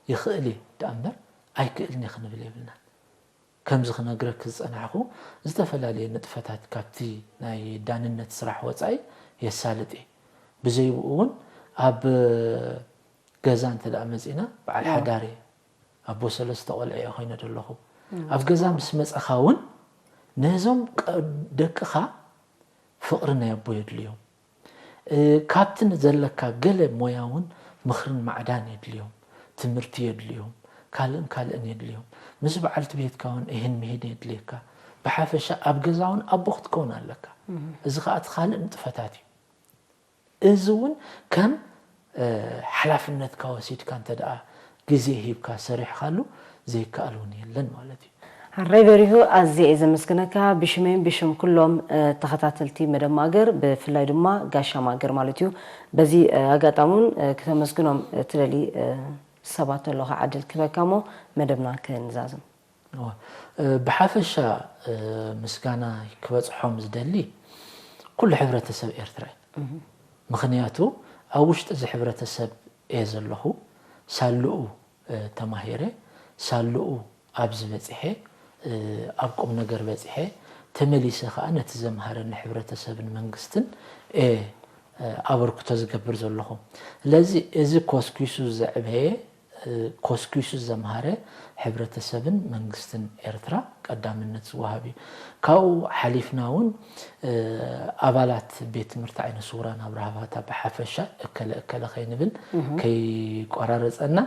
ይኽእል እየ ደኣ እምበር ኣይክእልን እየ ክንብል የብልና። ከምዚ ክነግረኪ ዝጸናሕኩ፣ ዝተፈላለየ ንጥፈታት ካብቲ ናይ ዳንነት ስራሕ ወጻኢ የሳልጥ እየ። ብዘይብኡ እውን ኣብ ገዛ እንተ ደኣ መጺእና፣ በዓል ሓዳር እየ። ኣቦ ሰለስተ ቆልዑ እየ ኮይነ ዘለኹ። ኣብ ገዛ ምስ መጻኻ እውን ነዞም ደቅኻ ፍቕሪ ናይ ኣቦ የድልዮም። ካብቲ ዘለካ ገለ ሞያ እውን ምኽርን ማዕዳን የድልዮም፣ ትምህርቲ የድልዮም፣ ካልእን ካልእን የድልዮም። ምስ በዓልቲ ቤትካ እውን እሂን ምሂን የድልየካ። ብሓፈሻ ኣብ ገዛ እውን ኣቦ ክትከውን ኣለካ። እዚ ከዓ እቲ ካልእ ንጥፈታት እዩ። እዚ እውን ከም ሓላፍነትካ ወሲድካ እንተ ደኣ ግዜ ሂብካ ሰሪሕካሉ ዘይከኣል እውን የለን ማለት እዩ። ሓራይ በሪሁ፣ ኣዝየ እየ ዘመስግነካ። ብሽመይን ብሽም ኩሎም ተኸታተልቲ መደብ ማገር፣ ብፍላይ ድማ ጋሻ ማገር ማለት እዩ። በዚ ኣጋጣሚ እውን ክተመስግኖም ትደሊ ሰባት ኣለኻ ዕድል ክበካ እሞ መደብና ክንዛዝም። ብሓፈሻ ምስጋና ክበፅሖም ዝደሊ ኩሉ ሕብረተሰብ ኤርትራ እዩ። ምኽንያቱ ኣብ ውሽጢ እዚ ሕብረተሰብ እየ ዘለኹ፣ ሳልኡ ተማሂረ፣ ሳልኡ ኣብዚ በፂሐ፣ ኣብ ቁም ነገር በፂሐ፣ ተመሊሰ ከዓ ነቲ ዘምሃረኒ ሕብረተሰብን መንግስትን እየ ኣበርክቶ ዝገብር ዘለኹ። ስለዚ እዚ ኮስኪሱ ዘዕበየ፣ ኮስኪሱ ዘምሃረ ሕብረተሰብን መንግስትን ኤርትራ ቀዳምነት ዝወሃብ እዩ። ካብኡ ሓሊፍና እውን ኣባላት ቤት ትምህርቲ ዓይነ ስውራን ኣብርሃ ባታ ብሓፈሻ እከለ እከለ ከይንብል ከይቆራረፀና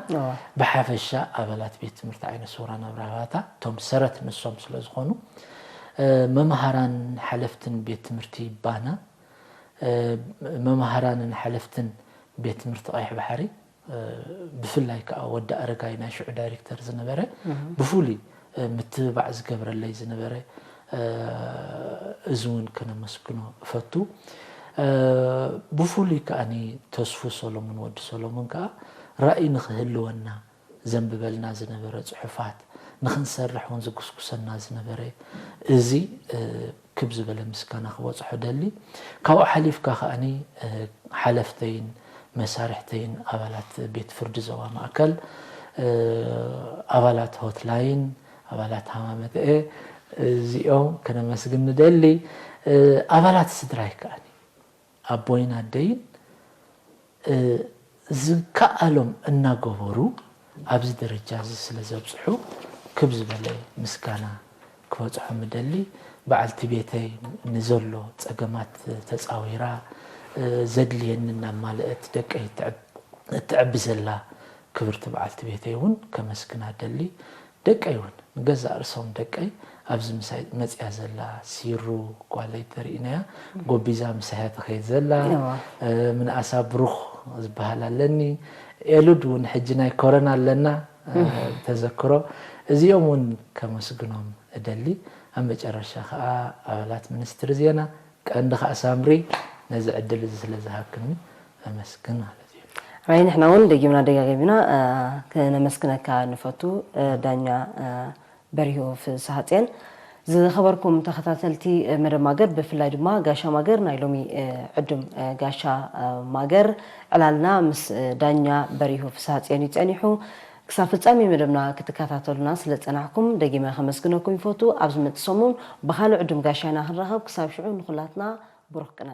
ብሓፈሻ ኣባላት ቤት ትምህርቲ ዓይነ ስውራን ኣብርሃ ባታ እቶም ሰረት ንሶም ስለ ዝኾኑ መምሃራን ሓለፍትን ቤት ትምህርቲ ባና መምሃራንን ሓለፍትን ቤት ትምህርቲ ቀይሕ ባሕሪ ብፍላይ ከዓ ወዲ ኣረጋይ ናይ ሽዑ ዳይሬክተር ዝነበረ ብፍሉይ ምትብባዕ ዝገብረለይ ዝነበረ እዚ እውን ከነመስግኖ እፈቱ። ብፍሉይ ከዓኒ ተስፉ ሰሎሙን ወዲ ሰሎሙን ከዓ ራእይ ንክህልወና ዘንብበልና ዝነበረ ፅሑፋት ንክንሰርሕ እውን ዝጉስጉሰና ዝነበረ እዚ ክብ ዝበለ ምስጋና ክበፅሖ ደሊ። ካብኡ ሓሊፍካ ከዓኒ ሓለፍተይን መሳርሕተይን ኣባላት ቤት ፍርዲ ዞባ ማእከል ኣባላት ሆትላይን ኣባላት ሃማመተኤ እዚኦም ከነመስግን ንደሊ። ኣባላት ስድራይ ከዓኒ ኣቦይን ኣደይን ዝከኣሎም እናገበሩ ኣብዚ ደረጃ እዚ ስለ ዘብፅሑ ክብ ዝበለ ምስጋና ክበፅሖም እደሊ። በዓልቲ ቤተይ ንዘሎ ፀገማት ተፃዊራ ዘድልየኒ እናማለአት ደቀይ እትዕቢ ዘላ ክብርቲ በዓልቲ ቤተይ እውን ከመስግና እደሊ። ደቀይ እውን ንገዛእ ርእሶም ደቀይ ኣብዚ ምሳይ መፅያ ዘላ ሲሩ ጓለይ ተሪኢናያ ጎቢዛ ምሳያ ትኸይድ ዘላ ምንኣሳ ብሩኽ ዝበሃል ኣለኒ። ኤሉድ እውን ሕጂ ናይ ኮረና ኣለና ተዘክሮ እዚኦም እውን ከመስግኖም እደሊ። ኣብ መጨረሻ ከዓ ኣባላት ሚኒስትሪ ዜና ቀንዲ ከዓ ሳምሪ ነዚ ዕድል እዚ ስለ ዝሃብክኒ ኣመስግን ማለት እዩ። ራይ ንሕና እውን ደጊምና ደጋጊምና ክነመስግነካ ንፈቱ ዳኛ በሪሁ ፍስሃፅየን። ዝኸበርኩም ተኸታተልቲ መደብ ማገር ብፍላይ ድማ ጋሻ ማገር ናይ ሎሚ ዕዱም ጋሻ ማገር ዕላልና ምስ ዳኛ በሪሁ ፍስሃፅየን እዩ ፀኒሑ። ክሳብ ፍጻሜ መደብና ክትከታተሉና ስለ ዝጸናሕኩም ደጊመ ከመስግነኩም ይፈቱ። ኣብ ዝመጽእ ሰሙን ብኻልእ ዕዱም ጋሻ ኢና ክንራኸብ። ክሳብ ሽዑ ንኹላትና ብሩኽ ቅነ።